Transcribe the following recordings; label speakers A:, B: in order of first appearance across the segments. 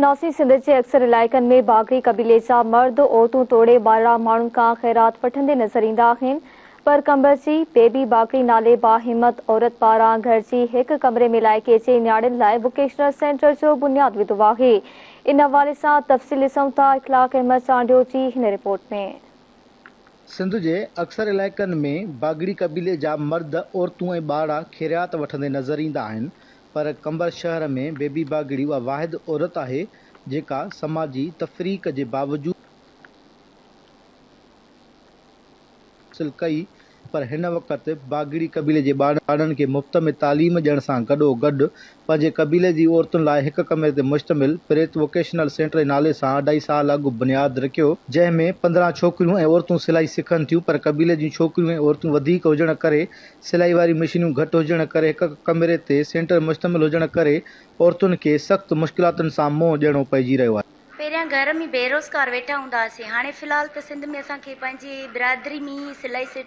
A: ناسي سنڌ جي اڪثر علائقن ۾ باگڙي قبيلي جا مرد، عورتون توڙي ٻارڙا ماڻهن کان خيرات وٺندي نظر ايندا آهن پر قمبر جي بيبي باگڙي نالي باهمت عورت پاران گهر جي هڪ ڪمري ۾ علائقي جي نياڻين لاء ووڪيشنل سينٽر جو بنياد وڌو آهي. ان حوالي سان تفصيل ڏسون ٿا اخلاق احمد چانڊيو جي هن رپورٽ ۾.
B: سنڌ جي اڪثر علائقن ۾ باگڙي قبيلي جا مرد، عورتون ۽ ٻارڙا خيرات وٺندي نظر ايندا آهن پر قمبر شهر ۾ بيبي باگڙي اها واحد عورت آهي جيڪا سماجي تفريق جي باوجود حاصل ڪئي پر هن وقت باگڙي قبيلي جي ٻارڙن کي مفت ۾ تعليم ڏيڻ سان گڏو گڏ پنهنجي قبيلي جي عورتن لاء هڪ ڪمري تي مشتمل پريت ووڪيشنل سينٽر جي نالي سان اڍائي سال اڳ بنياد رکيو، جنهن ۾ 15 ڇوڪريون ۽ عورتون سلائي سکن ٿيون پر قبيلي جون ڇوڪريون ۽ عورتون وڌيڪ هجڻ ڪري سلائي واريون مشينون گهٽ هجڻ ڪري هڪ هڪ ڪمري تي سينٽر مشتمل هجڻ ڪري عورتن کي سخت مشڪلاتن سان منهن ڏيڻو پئجي رهيو آهي.
C: پهريان گهر ۾ بيروزگار ويٺا هوندا هئاسين هاڻي في الحال ته سنڌ ۾ اسان کي پنهنجي برادري ۾ ئي سلائي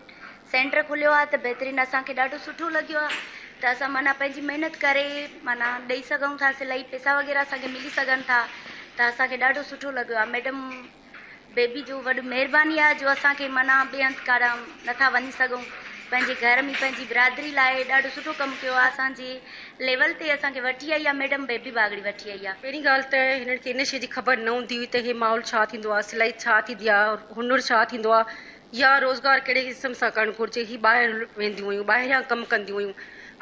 C: سينٽر کليو آهي ته بهترين اسان کي ڏاڍو سٺو لڳيو آهي ته اسان معنيٰ پنهنجي محنت ڪري معنيٰ ڏئي سگهون ٿا سلائي پئسا وغيره اسان کي ملي سگهن ٿا ته اسان کي ڏاڍو سٺو لڳيو آهي ميڊم بيبي جو وڏ مهرباني آ جو اسان کي معنيٰ ٻئي هنڌ ڪاڏانهن نٿا وڃي سگهون پنهنجي گهر ۾ پنهنجي برادري لاء ڏاڍو سٺو ڪم ڪيو آ اسان جي ليول تي اسان کي وٺي آئي آ ميڊم بيبي باگڙي وٺي آئي آ.
D: پهرين ڳالهه ته هنن کي ان شيء جي خبر نه هوندي هئي ته هي ماحول ڇا ٿيندو آ، سلائي ڇا ٿيندي آ، هنر ڇا ٿيندو آ يا روزگار ڪهڙي قسم سان ڪرڻ گهرجي، هي ٻاهر وينديون هيون، ٻاهريان ڪم ڪنديون هيون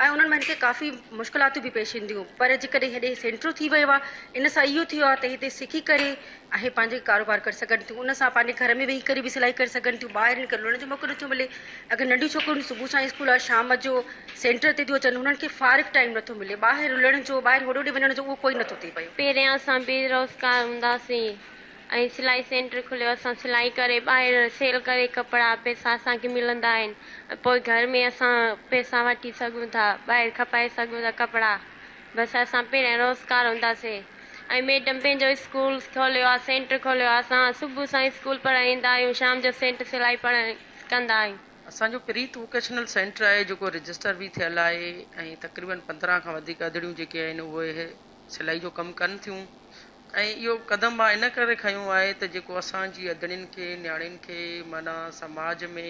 D: ۽ انهن مان هن کي ڪافي مشڪلاتون به پيش اينديون هيون پر جيڪڏهن هيڏي سينٽر ٿي ويو آ ان سان اهو ٿيو آ ته هتي سکي ڪري اهي پنهنجو ڪاروبار ڪري سگهن ٿيون ان سان پنهنجي گهر ۾ ويهي ڪري به سلائي ڪري سگهن ٿيون ٻاهر هن کي رلڻ جو موقعو نٿو ملي اگر ننڍيون ڇوڪريون صبح سان اسڪول آهي شام جو سينٽر تي ٿيون اچن هنن کي فارغ ٽائيم نٿو ملي ٻاهر رلڻ جو ٻاهر هوڏي هوڏي وڃڻ جو اهو ڪوئي نٿو ٿئي پيو.
E: پهريان اسان بي روزگار هونداسين ۽ سلائي سينٽر کليو اسان سلائي ڪري ٻاهر سيل ڪري ڪپڙا پئسا اسان کي ملندا آهن ۽ پوء گهر ۾ اسان پئسا وٺي سگهون ٿا ٻاهر کپائي سگهون ٿا ڪپڙا بس اسان پهريان روزگار هونداسين ۽ ميڊم پنهنجو اسڪول کوليو آ سينٽر کوليو آ اسان صبح سان اسڪول پڙهڻ ايندا آهيون شام جو سينٽر سلائي پڙهڻ ڪندا آهيون.
F: اسان جو پريت ووڪيشنل سينٽر آهي جيڪو رجسٽر به ٿيل آهي ۽ تقريبن 15 کان وڌيڪ ادڙيون جيڪي آهن اهي سلائي جو ڪم ڪن ٿيون ۽ اهو قدم مان ان ڪري کنيو آهي ته جيڪو اسان جي ادڙين کي نياڻين کي معنيٰ سماج ۾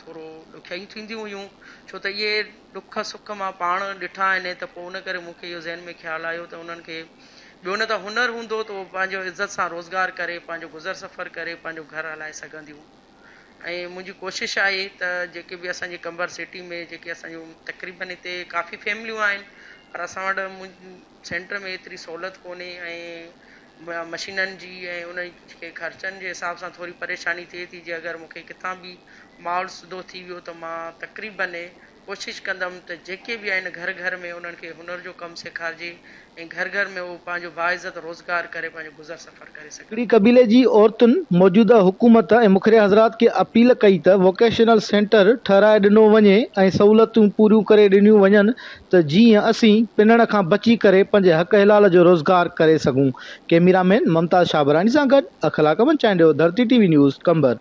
F: ٿورو ڏکيائيون ٿينديون هيون ڇو ته اهي ڏک سک مان پاڻ ڏٺا آهن ته پوء ان ڪري مون کي اهو ذهن ۾ خيال آيو ته انهن کي ٻيو نه ته هنر هوندو ته اهو پنهنجو عزت سان روزگار ڪري پنهنجو گذر سفر ڪري پنهنجو گهر هلائي سگهنديون ۽ منهنجي ڪوشش آهي ته جيڪي به اسان جي قمبر سٽي ۾ جيڪي اسان جون تقريبن هتي ڪافي فيمليون آهن پر اسان وٽ سينٽر ۾ ايتري سهولت ڪونهي ۽ مشينن جي ۽ ان کي خرچن جي حساب سان ٿوري پريشاني ٿئي ٿي جي اگر مون کي ڪٿان به ماحول سڌو ٿي ويو ته مان تقريبن ڪوشش ڪندم ته جيڪي به آهن گهر گهر ۾ انهن کي هنر جو ڪم سيکارجي ۽ گهر گهر ۾ اهو پنهنجو باعزت روزگار ڪري پنهنجو گذر سفر ڪري سگهن.
B: باگڙي قبيلي جي عورتن موجوده حڪومت ۽ مخري حضرات کي اپيل ڪئي ته ووڪيشنل سينٽر ٺهرائي ڏنو وڃي ۽ سهولتون پوريون ڪري ڏنيون وڃن ته جيئن اسين پنڻ کان بچي ڪري پنهنجي حق حلال جو روزگار ڪري سگهون. ڪئميرا مين ممتاز شاهبراڻي سان گڏ Akhlaq Ahmed Chandio, Dharti T V news, Qambar.